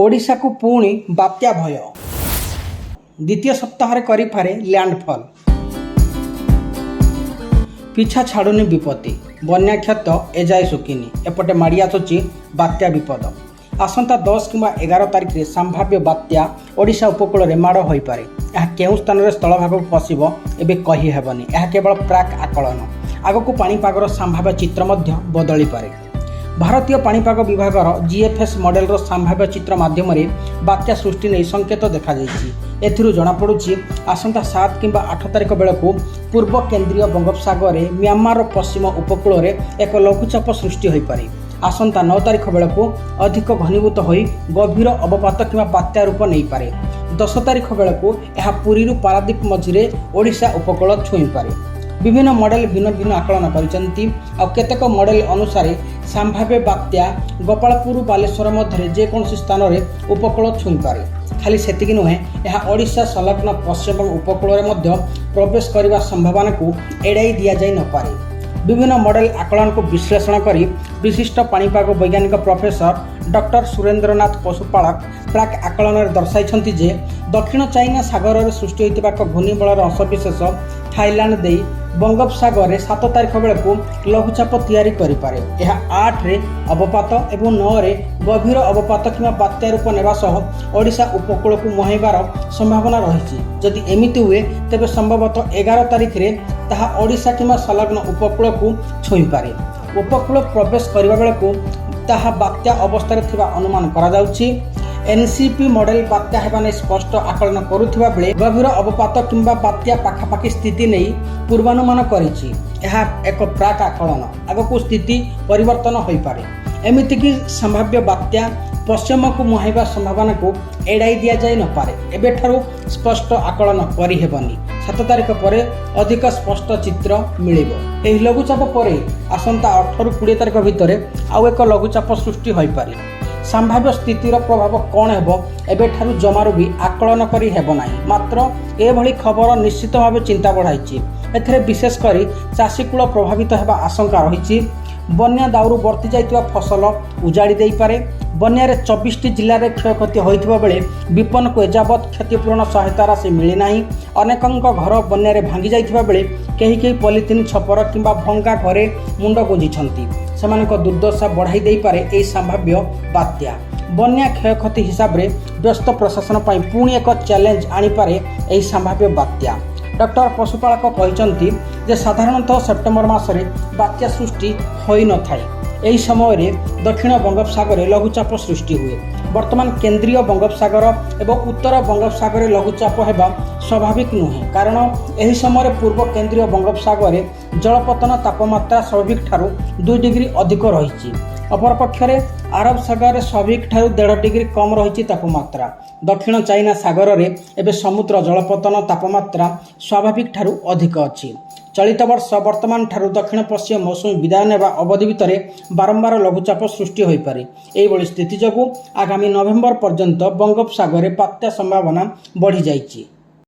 ଓଡ଼ିଶାକୁ ପୁଣି ବାତ୍ୟା ଭୟ। ଦ୍ୱିତୀୟ ସପ୍ତାହରେ କରିପାରେ ଲ୍ୟାଣ୍ଡଫଲ୍। ପିଛା ଛାଡ଼ୁନି ବିପତ୍ତି। ବନ୍ୟା କ୍ଷତ ଏଯାଏ ଶୁଖିନି, ଏପଟେ ମାଡ଼ି ଆସୁଛି ବାତ୍ୟା ବିପଦ। ଆସନ୍ତା 10 କିମ୍ବା 11 ତାରିଖରେ ସମ୍ଭାବ୍ୟ ବାତ୍ୟା ଓଡ଼ିଶା ଉପକୂଳରେ ମାଡ଼ ହୋଇପାରେ। ଏହା କେଉଁ ସ୍ଥାନରେ ସ୍ଥଳଭାଗକୁ ପଶିବ, ଏବେ କହିହେବନି। ଏହା କେବଳ ପ୍ରାକ୍ ଆକଳନ। ଆଗକୁ ପାଣିପାଗର ସମ୍ଭାବ୍ୟ ଚିତ୍ର ମଧ୍ୟ ବଦଳିପାରେ। ଭାରତୀୟ ପାଣିପାଗ ବିଭାଗର ଜିଏଫ୍ଏସ୍ ମଡେଲର ସମ୍ଭାବ୍ୟ ଚିତ୍ର ମାଧ୍ୟମରେ ବାତ୍ୟା ସୃଷ୍ଟି ନେଇ ସଂକେତ ଦେଖାଯାଇଛି। ଏଥିରୁ ଜଣାପଡ଼ୁଛି, ଆସନ୍ତା 7 କିମ୍ବା 8 ତାରିଖ ବେଳକୁ ପୂର୍ବ କେନ୍ଦ୍ରୀୟ ବଙ୍ଗୋପସାଗରରେ ମ୍ୟାମାରର ପଶ୍ଚିମ ଉପକୂଳରେ ଏକ ଲଘୁଚାପ ସୃଷ୍ଟି ହୋଇପାରେ। ଆସନ୍ତା 9 ତାରିଖ ବେଳକୁ ଅଧିକ ଘନୀଭୂତ ହୋଇ ଗଭୀର ଅବପାତ କିମ୍ବା ବାତ୍ୟା ରୂପ ନେଇପାରେ। 10 ତାରିଖ ବେଳକୁ ଏହା ପୁରୀରୁ ପାରାଦ୍ୱୀପ ମଝିରେ ଓଡ଼ିଶା ଉପକୂଳ ଛୁଇଁପାରେ। ବିଭିନ୍ନ ମଡେଲ ଭିନ୍ନ ଭିନ୍ନ ଆକଳନ କରିଛନ୍ତି। ଆଉ କେତେକ ମଡେଲ ଅନୁସାରେ ସମ୍ଭାବ୍ୟ ବାତ୍ୟା ଗୋପାଳପୁର ବାଲେଶ୍ୱର ମଧ୍ୟରେ ଯେକୌଣସି ସ୍ଥାନରେ ଉପକୂଳ ଛୁଇଁପାରେ। ଖାଲି ସେତିକି ନୁହେଁ, ଏହା ଓଡ଼ିଶା ସଂଲଗ୍ନ ପଶ୍ଚିମବଙ୍ଗ ଉପକୂଳରେ ମଧ୍ୟ ପ୍ରବେଶ କରିବା ସମ୍ଭାବନାକୁ ଏଡ଼ାଇ ଦିଆଯାଇ ନପାରେ। ବିଭିନ୍ନ ମଡେଲ ଆକଳନକୁ ବିଶ୍ଳେଷଣ କରି ବିଶିଷ୍ଟ ପାଣିପାଗ ବୈଜ୍ଞାନିକ ପ୍ରଫେସର ଡକ୍ଟର ସୁରେନ୍ଦ୍ରନାଥ ପଶୁପାଳକ ପ୍ରାକ୍ ଆକଳନରେ ଦର୍ଶାଇଛନ୍ତି ଯେ, ଦକ୍ଷିଣ ଚାଇନା ସାଗରରେ ସୃଷ୍ଟି ହୋଇଥିବା ଏକ ଘୂର୍ଣ୍ଣିବଳୟର ଅଂଶବିଶେଷ ଥାଇଲାଣ୍ଡ ଦେଇ ବଙ୍ଗୋପସାଗରରେ 7 ତାରିଖ ବେଳକୁ ଲଘୁଚାପ ତିଆରି କରିପାରେ। ଏହା 8ରେ ଅବପାତ ଏବଂ 9ରେ ଗଭୀର ଅବପାତ କିମ୍ବା ବାତ୍ୟା ରୂପ ନେବା ସହ ଓଡ଼ିଶା ଉପକୂଳକୁ ମୁହାଁଇବାର ସମ୍ଭାବନା ରହିଛି। ଯଦି ଏମିତି ହୁଏ, ତେବେ ସମ୍ଭବତଃ 11 ତାରିଖରେ ତାହା ଓଡ଼ିଶା କିମ୍ବା ସଂଲଗ୍ନ ଉପକୂଳକୁ ଛୁଇଁପାରେ। ଉପକୂଳ ପ୍ରବେଶ କରିବା ବେଳକୁ ତାହା ବାତ୍ୟା ଅବସ୍ଥାରେ ଥିବା ଅନୁମାନ କରାଯାଉଛି। ଏନ୍ସିପି ମଡେଲ ବାତ୍ୟା ହେବା ନେଇ ସ୍ପଷ୍ଟ ଆକଳନ କରୁଥିବା ବେଳେ ଗଭୀର ଅବପାତ କିମ୍ବା ବାତ୍ୟା ପାଖାପାଖି ସ୍ଥିତି ନେଇ ପୂର୍ବାନୁମାନ କରିଛି। ଏହା ଏକ ପ୍ରାକ୍ ଆକଳନ। ଆଗକୁ ସ୍ଥିତି ପରିବର୍ତ୍ତନ ହୋଇପାରେ। ଏମିତିକି ସମ୍ଭାବ୍ୟ ବାତ୍ୟା ପଶ୍ଚିମକୁ ମୁହାଁଇବା ସମ୍ଭାବନାକୁ ଏଡ଼ାଇ ଦିଆଯାଇ ନପାରେ। ଏବେଠାରୁ ସ୍ପଷ୍ଟ ଆକଳନ କରିହେବନି। 7 ତାରିଖ ପରେ ଅଧିକ ସ୍ପଷ୍ଟ ଚିତ୍ର ମିଳିବ। ଏହି ଲଘୁଚାପ ପରେ ଆସନ୍ତା 18ରୁ 20 ତାରିଖ ଭିତରେ ଆଉ ଏକ ଲଘୁଚାପ ସୃଷ୍ଟି ହୋଇପାରେ। ସମ୍ଭାବ୍ୟ ସ୍ଥିତିର ପ୍ରଭାବ କ'ଣ ହେବ, ଏବେଠାରୁ ଜମାରୁ ବି ଆକଳନ କରି ହେବ ନାହିଁ। ମାତ୍ର ଏଭଳି ଖବର ନିଶ୍ଚିତ ଭାବେ ଚିନ୍ତା ବଢ଼ାଇଛି। ଏଥିରେ ବିଶେଷ କରି ଚାଷୀକୂଳ ପ୍ରଭାବିତ ହେବା ଆଶଙ୍କା ରହିଛି। ବନ୍ୟା ଦାଉରୁ ବର୍ତ୍ତି ଯାଇଥିବା ଫସଲ ଉଜାଡ଼ି ଦେଇପାରେ। ବନ୍ୟାରେ 24ଟି ଜିଲ୍ଲାରେ କ୍ଷୟକ୍ଷତି ହୋଇଥିବା ବେଳେ ବିପନ୍ନକୁ ଏଯାବତ୍ କ୍ଷତିପୂରଣ ସହାୟତା ରାଶି ମିଳିନାହିଁ। ଅନେକଙ୍କ ଘର ବନ୍ୟାରେ ଭାଙ୍ଗି ଯାଇଥିବା ବେଳେ କେହି କେହି ପଲିଥିନ୍ ଛପର କିମ୍ବା ଭଙ୍ଗା ଘରେ ମୁଣ୍ଡ ଗୁଞ୍ଜିଛନ୍ତି। ସେମାନଙ୍କ ଦୁର୍ଦ୍ଦଶା ବଢ଼ାଇ ଦେଇପାରେ ଏହି ସମ୍ଭାବ୍ୟ ବାତ୍ୟା। ବନ୍ୟା କ୍ଷୟକ୍ଷତି ହିସାବରେ ବ୍ୟସ୍ତ ପ୍ରଶାସନ ପାଇଁ ପୁଣି ଏକ ଚ୍ୟାଲେଞ୍ଜ ଆଣିପାରେ ଏହି ସମ୍ଭାବ୍ୟ ବାତ୍ୟା। ଡକ୍ଟର ପଶୁପାଳକ କହିଛନ୍ତି ଯେ, ସାଧାରଣତଃ ସେପ୍ଟେମ୍ବର ମାସରେ ବାତ୍ୟା ସୃଷ୍ଟି ହୋଇନଥାଏ। ଏହି ସମୟରେ ଦକ୍ଷିଣ ବଙ୍ଗୋପସାଗରରେ ଲଘୁଚାପ ସୃଷ୍ଟି ହୁଏ। ବର୍ତ୍ତମାନ କେନ୍ଦ୍ରୀୟ ବଙ୍ଗୋପସାଗର ଏବଂ ଉତ୍ତର ବଙ୍ଗୋପସାଗରରେ ଲଘୁଚାପ ହେବା ସ୍ୱାଭାବିକ ନୁହେଁ, କାରଣ ଏହି ସମୟରେ ପୂର୍ବ କେନ୍ଦ୍ରୀୟ ବଙ୍ଗୋପସାଗରରେ ଜଳପତନ ତାପମାତ୍ରା ସ୍ୱାଭାବିକ ଠାରୁ 2 ଡିଗ୍ରୀ ଅଧିକ ରହିଛି। ଅପରପକ୍ଷରେ ଆରବ ସାଗରରେ ସ୍ୱାଭାବିକ ଠାରୁ 1.5 ଡିଗ୍ରୀ କମ୍ ରହିଛି ତାପମାତ୍ରା। ଦକ୍ଷିଣ ଚାଇନା ସାଗରରେ ଏବେ ସମୁଦ୍ର ଜଳପତନ ତାପମାତ୍ରା ସ୍ୱାଭାବିକ ଠାରୁ ଅଧିକ ଅଛି। ଚଳିତ ବର୍ଷ ବର୍ତ୍ତମାନ ଠାରୁ ଦକ୍ଷିଣ ପଶ୍ଚିମ ମୌସୁମୀ ବିଦାୟ ନେବା ଅବଧି ଭିତରେ ବାରମ୍ବାର ଲଘୁଚାପ ସୃଷ୍ଟି ହୋଇପାରେ। ଏହିଭଳି ସ୍ଥିତି ଯୋଗୁଁ ଆଗାମୀ ନଭେମ୍ବର ପର୍ଯ୍ୟନ୍ତ ବଙ୍ଗୋପସାଗରରେ ବାତ୍ୟା ସମ୍ଭାବନା ବଢ଼ିଯାଇଛି।